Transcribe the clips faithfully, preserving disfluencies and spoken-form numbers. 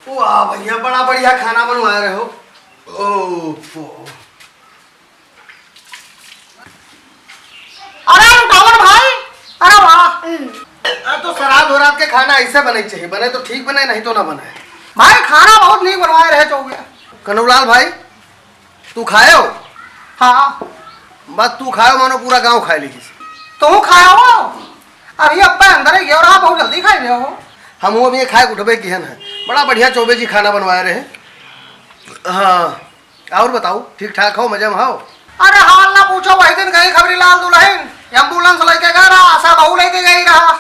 वाह भैया, बड़ा बढ़िया खाना बनवाए रहे हो। ओफो। अरे लुटावन भाई, अरे वाह। अरे तो सराध वराध के खाना ऐसे बने चाहिए, बने तो ठीक बने, नहीं तो ना बने। भाई खाना बहुत नीक बनवाए रहे चौबे। कनुलाल भाई, तू खायो? हाँ। बस तू खायो, मानो पूरा गांव खाए लीजिए। तू खायो हो? अभी अब्बा अंदर ही गयो रहा, बहुत जल्दी खाए लियो हो। हम वो अभी खाए उठबे किहन है। बड़ा बढ़िया चौबे जी खाना बनवाए रहे। हाँ, और बताओ, ठीक ठाक हो, मजे में हो? अरे हाल ना पूछो, वही दिन गई खबरी लाल दुल्हन, एम्बुलेंस लेके गए रहा, आशा बहू लेके गई रहा,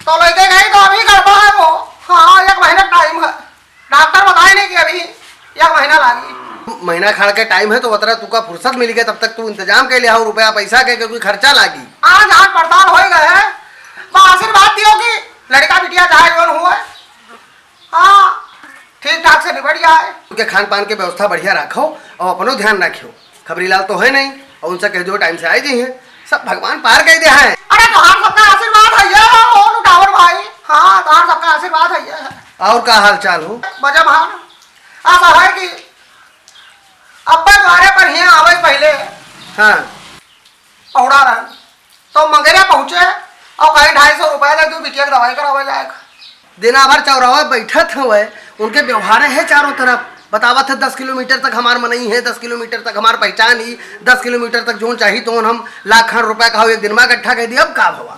तो लेके गई तो अभी गड़बड़ है वो। हाँ, एक महीने टाइम है। डॉक्टर बताए नहीं कि अभी एक महीना लागी। महीना खाड़ के टाइम है तो बतरा तुका फुर्सत मिल गया, तब तक तू इंतजाम कर लिया हो रुपया पैसा के, क्योंकि खर्चा लागी। आज आज पड़ताल हो गए है, बस आशीर्वाद दियो कि लड़का बिटिया चाहे जोन हुआ है। हाँ, ठीक ठाक से निबट जाए। उनके खान पान के व्यवस्था बढ़िया रखो और अपनो ध्यान रखियो। खबरी लाल तो है नहीं और उनसे कह दो टाइम से आए जी हैं, सब भगवान पार कर दे हैं। अरे तोहार सबका आशीर्वाद है ये हो लुटावन भाई। हाँ, तोहार सबका आशीर्वाद है ये है। और का हाल चाल हो? बजा भान, ऐसा है कि अब्बा द्वारे पर हियाँ आवे पहले हाँ। पहुड़ा रहन, तो मंगेरा पहुँचे और कहीं ढाई सौ रुपया दे दू बिटिया के दवाई करावे जाए। दिना भर चौराहा बैठत हवे, उनके व्यवहार है चारों तरफ, बतावत है दस किलोमीटर तक हमार मनई है, दस किलोमीटर तक हमार पहचान ही, दस किलोमीटर तक जोन चाही तो हम लाख खान रुपया कहो एक दिन में इकट्ठा कर दिया, अब का भवा?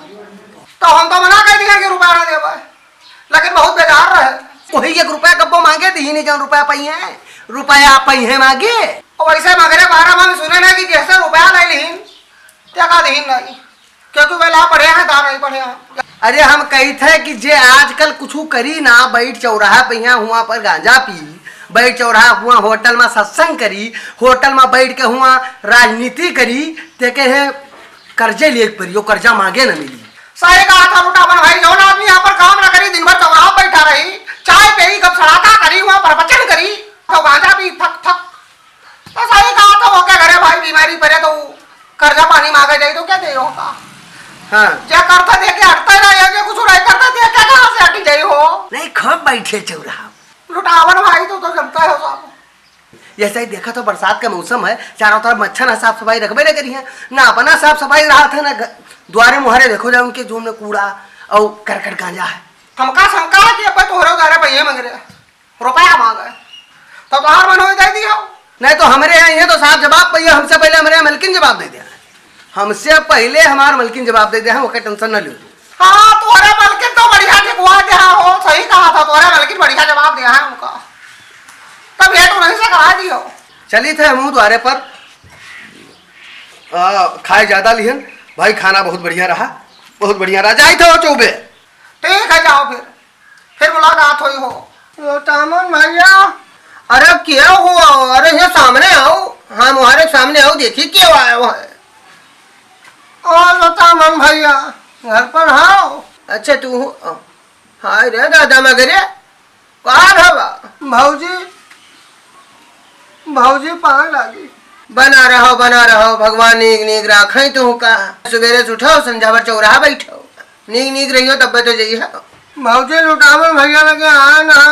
तो हम तो मना कर दिया कि रुपया ना देवे, लेकिन बहुत बेजार रहे। वही एक रुपया कब्बो मांगे दी ही नहीं, जौन रुपया पाई है, रुपया पाई है मांगे। और वैसे मगरे बारह में सुने ना कि जैसे रुपया ले लीन, त्या का दीन नहीं, क्योंकि वे ला पढ़े हैं, दा नहीं पढ़े हैं। अरे हम कही थे कि जे आजकल कुछ करी ना, बैठ चौराहा पे यहाँ हुआ पर गांजा पी, बैठ चौराहा हुआ होटल में सत्संग करी, होटल में बैठ के हुआ राजनीति करी, ते के हैं कर्जे लिए के पड़ी, वो कर्जा मांगे न मिली। सही कहा था लुटावन भाई, जौन आदमी यहाँ पर काम न करी, दिन भर चौराहा बैठा रही, चाय पी, गप सड़ाता करी, वहाँ प्रवचन करी, तो गांजा पी फक फक। तो सही कहा था, ओके घरे भाई बीमारी पड़े तो कर्जा पानी मांगे जाई तो क्या दे होता? हाँ। जे करता दे के हटता ना, ये जो कुछ नहीं करता दे के कहाँ से हट जाई हो? नहीं, खूब बैठे चौराहा। लुटावन भाई, तू तो जनता है सब। जैसे ही देखा तो बरसात का मौसम है, चारों तरफ मच्छर ना साफ सफाई रखबे ना करी है, ना अपना साफ सफाई रहा था, ना घ-, द्वारे मुहारे देखो जाए उनके जून में कूड़ा और करकट गांजा है। हमका शंका है कि अब तोहरे उधारे पहिए मांग रहे, रुपया मांगे, तो तोहार मन होई दे दियो। नहीं तो हमरे यहाँ ये तो साफ जवाब पहिए, हमसे पहले हमरे यहाँ मलकिन जवाब दे दिया, हमसे पहले हमार मलकिन जवाब दे दिया है, ओके टेंशन ना लियो तू। हाँ, तोहरे मलकिन तो बढ़िया ठिकवा दिया हो, सही कहा था, तोहरे मलकिन बढ़िया जवाब दिया है उनका। तब ये तो नहीं से करा दियो। चली थे हमहू द्वारे पर, आ, खाए ज्यादा लिहन भाई, खाना बहुत बढ़िया रहा, बहुत बढ़िया रहा। जाई थे हो चौबे। ठीक है, जाओ फिर, फिर मुलाकात होई हो। ओ तामन भैया, अरे क्या हुआ? अरे ये सामने आओ, हाँ, मुहारे सामने आओ, देखी क्या आया हुआ है। ओ तामन भैया, घर पर हाओ? अच्छा तू हो? हाय रे दादा, मगरे का हवा? भौजी, भौजी पाँव लागी। बना रहो, बना रहो, भगवान नीक नीक राखे तुहका। सुबेरे से उठो, संझा भर चौराहा बैठो, नीक नीक रहियो तब तो जइहा। भौजी लुटावन भैया लगे आए ना,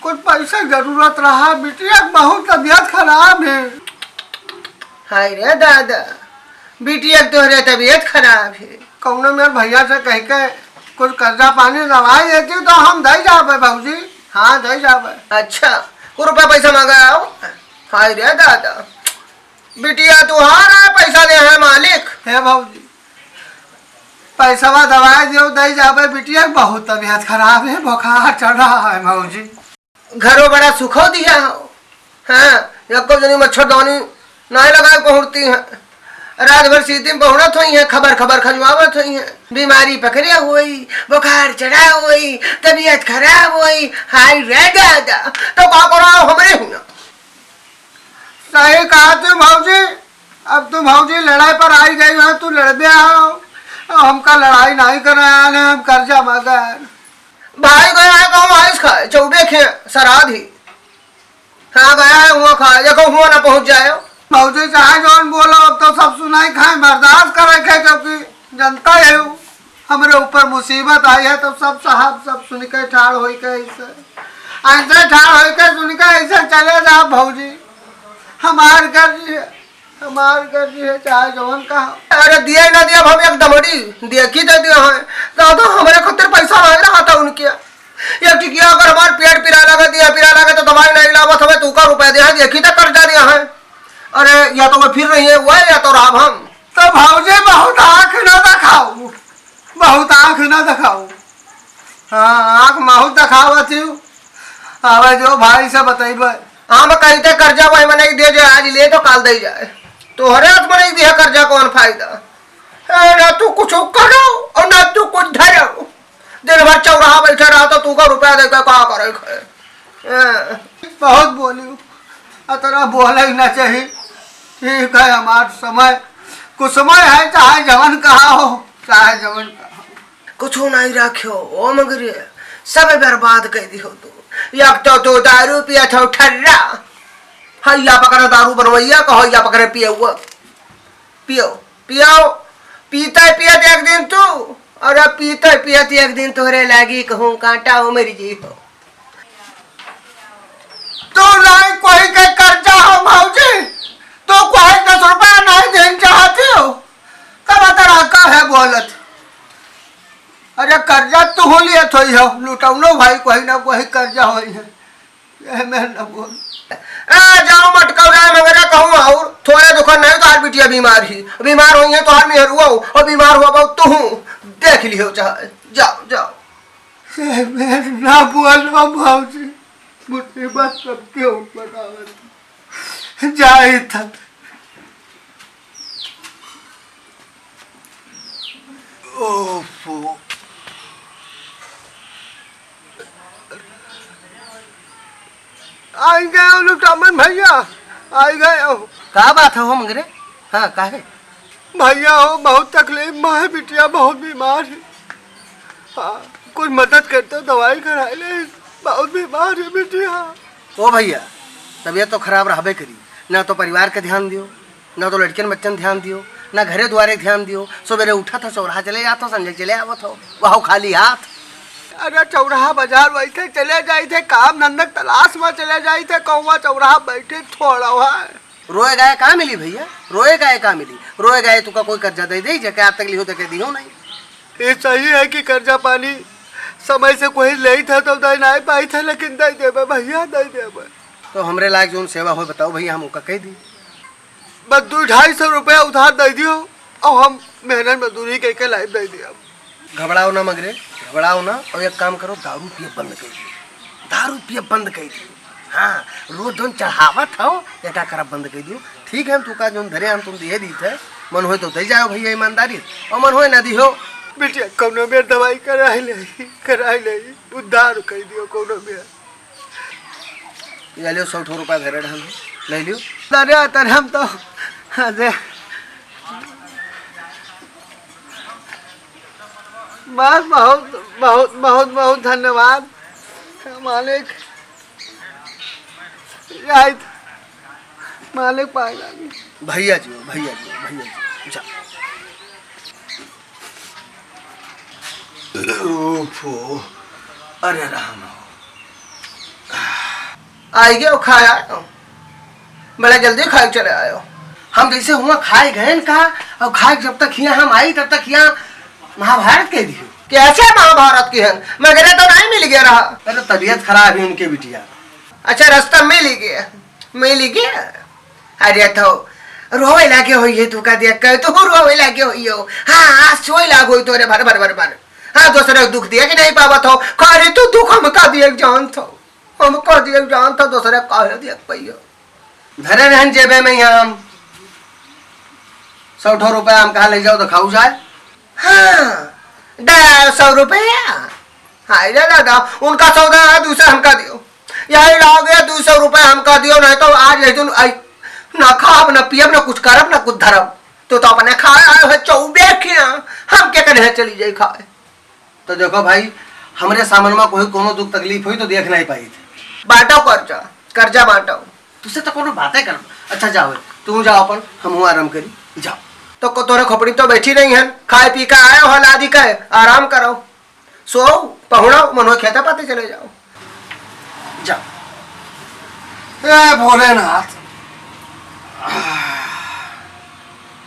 कुछ पैसा जरूरत रहा, बिटिया के बहुत तबीयत खराब है। हाय रे दादा, बिटिया के तोहरे तबीयत खराब है। कौनो मेरे भैया से कह के कुछ कर्जा पानी दवाई देती तो हम दे जाबे भौजी। हाँ, दे जाबे। अच्छा, वो रुपया पैसा मांगा आओ। हाय रे दादा, बिटिया तुहार है, पैसा दे है मालिक। हे भौजी, पैसवा दवाई दियो, दे जाबे, बिटिया के बहुत तबीयत खराब है, बुखार चढ़ रहा है भौजी। घरो बड़ा सुखो दिया हो। हाँ, एको जनी मच्छरदानी नाय लगाए पहुँचती है। रात भर सीटी में पहुँचत हुई है, खबर खबर खजुआवत हुई है। बीमारी पकड़े हुई, बुखार चढ़ा हुई, तबीयत खराब हुई। हाय रे दादा, तो का करो हमरे हुआ। सही कहा तू भौजी, अब तू भौजी लड़ाई पर आई गई हो, तू लड़बे आओ, हमका लड़ाई नहीं करना है, हम कर्जा मगर। भाई गया है कहूँ आइस खाए, चौबे खे सराध ही। हाँ, गया है हुआ खाए, देखो हुआ ना पहुँच जाए। भौजी चाहे जौन बोलो, अब तो सब सुनाई खाए, बर्दाश्त करे के, क्योंकि जनता है वो। हमरे ऊपर मुसीबत आई है, तो सब साहब सब सुन के ठाड़ होई के ऐसे, ऐसे ठाड़ होई के सुन के ऐसे चले जा भौजी। हमार कर्ज है, हमार कर्ज है, चाहे जवन कहा। अरे दिया ना दिया, हम एक दमड़ी देखी दे दिया है। दादा, हमरे खातिर पैसा नहीं रहा था उनके। ये टिकिया अगर हमार पेट पिरा लगा, दिया पिरा लगा, तो दवाई नहीं लावत हमें, तू का रुपया दिया है, देखी तो कर्जा दिया है। अरे, या तो मैं फिर रही है, वह या तो राम हम। तो भौजी, बहुत आँख ना दिखाओ, बहुत आँख ना दिखाओ। हाँ, आँख बहुत दिखावत हूँ। आवे जो भाई से बतैबे। हम कहिते कर्जा वही मने दे जो आज ले तो काल दे जाए। तोहरे हाथ मने दिया कर्जा, कौन फायदा? ए, ना तू कुछ करो और ना तू कुछ धरो। दिन भर चौराहा बैठे रहा तो तू का रुपया दे के का करे खाए? ए। बहुत बोली, अतरा बोले ही ना चाहिए। ठीक है, हमार समय, कुछ समय है, चाहे जवन कहा हो, चाहे जवन कहा हो। कुछ नहीं रखो, ओ मगरे, सब बर्बाद कर दियो तू। एक तो तू दारू पिया था ठर्रा, हैया पकड़े दारू बनवैया, कहो हैया पकड़े पियौआ। पियो, पियो, पीते पियत एक दिन तू, और अब पीते पियत एक दिन तोहरे लागी कहूँ कांटा हो मर जी हो। तू नहीं कोई के कर्जा हो भौजी, तू कोई दस रुपया नहीं देन चाहती हो, तब तरह का है बोलत। अरे कर्जा तू हो लिए थोई हो, लुटौनो भाई कोई ना कोई कर्जा होई है। ए, मैं न बोल। ए, जाओ मटकौरा मगरा कहूँ और थोड़े दुख नहीं, तोहार बिटिया बीमार ही, बीमार होई है तोहार मेहरुआ हो, और बीमार हुआ बहुत तू हूँ, देख लियो चाहे, जाओ, जाओ। ए, मैं ना बोल भौजी, मुसीबत सबके ऊपर आवत। जाए था। ओफो। आई गए हो लुटामन भैया, आई गए हो। का बात है हो मंगरे? हाँ, काहे? भैया हो, बहुत तकलीफ में है, बिटिया बहुत बीमार है। हाँ, कोई मदद करते, दवाई कराए ले, बहुत बीमार है बिटिया। ओ भैया, तबीयत तो खराब रहबे करी, ना तो परिवार के ध्यान दियो, ना तो लड़कियन बच्चन ध्यान दियो, ना घरे दुआरे ध्यान दियो। सबेरे उठत हो, चौराहा चले जात हो, संझे चले आवत हो, वहू खाली हाथ। अरे चौराहा बाजार वैसे चले जाई थे, काम धंधा के तलाश में चले जाई थे, कौवा चौराहा बैठे थोड़ा है। रोए गाए का मिली भैया, रोए गाए का मिली? रोए गाए तुका कोई कर्जा दे दे, जेके आज तक लिहो देके दिहो नहीं। ये सही है कि कर्जा पानी समय से कोई लेई था तो दे नहीं पाई था, लेकिन दे देबे भैया, दे देबे। तो हमरे लायक जौन सेवा हो बताओ भैया, हम ओका कह दी। बस दो ढाई सौ रुपया उधार दे दियो, और हम मेहनत मजदूरी कह के लाइफ दे दिया। घबराओ ना मगरे, घबराओ ना, और एक काम करो, दारू पिए बंद कर दियो, दारू पिए बंद कर दियो। हाँ, रोज जौन चढ़ावत हो, एका करब बंद कर दियो। ठीक है, हम तुका जौन धरे हम तुम दिए दी थे, मन होए तो दे जाओ भैया ईमानदारी, और मन होए ना दिहो। बिटिया कौनो बेर दवाई कराई ले, कराई ले, उद्धार कर दियो कौनो बेर। ये लियो, सौ ठो रुपया धरे रहन, ले लियो। अरे, अतरे हम तो, अरे, बस बहुत, बहुत, बहुत, बहुत धन्यवाद मालिक। जाइत मालिक पाए लागी। भैया जी, भैया जी, भैया जी, जा। ओफो, अरे राम हो। आई गयो, खाए आयो। बड़ा जल्दी खाए चले आयो। हम जैसे हुआ खाए गए न कहा, और खाए जब तक हिया हम आई, तब तक हिया महाभारत कह दियो। कैसे महाभारत की है? मगरे तो नहीं मिल गया रहा। अरे तबीयत खराब है उनके बिटिया। अच्छा, रास्ता मिल गया, मिल गया। अरे तो रोवे लागे होई है, तू का देख के तू रोवे लागे होई हो। हाँ, आज सोए लाग होई तोरे भर भर भर भर। हाँ, दूसरे को दुख दिए कि नहीं पावत हो? का रे तू दुख हम का दिए जानत हो? हम का दिए जानत हो, दूसरे काहे दिए पाइयो? धरे रहन जेबे में यहाँ हम। सौ ठो रुपया हम कहा ले जाओ तो खाऊ जाए। हाँ, दा सौ रुपया। हाय रे दादा, उनका सौदा है, दूसरा हमका दियो। यही लाओगे दो सौ रुपया हमका दियो, नहीं तो आज यही दिन आई, ना खाब, ना पियब, ना कुछ करब, ना कुछ धरब। तो, तो अपने खाए आए हो चौबे खिया, हम के कने चली जाई खाए। तो देखो भाई, हमरे सामन में कोई कोनो दुख तकलीफ होई तो देख नहीं पाई थे। बांटो कर्जा, कर्जा बांटो। तुझसे तो कोनो बातें कर। अच्छा जाओ, तुम जाओ अपन, हम आराम करी, जाओ। तो को-, तोरे खोपड़ी तो बैठी नहीं हन, खाए पी के आए हो, लादी के आराम करो, सो पहुड़ो, मनो खेते पाते चले जाओ। जा। ए भोलेनाथ,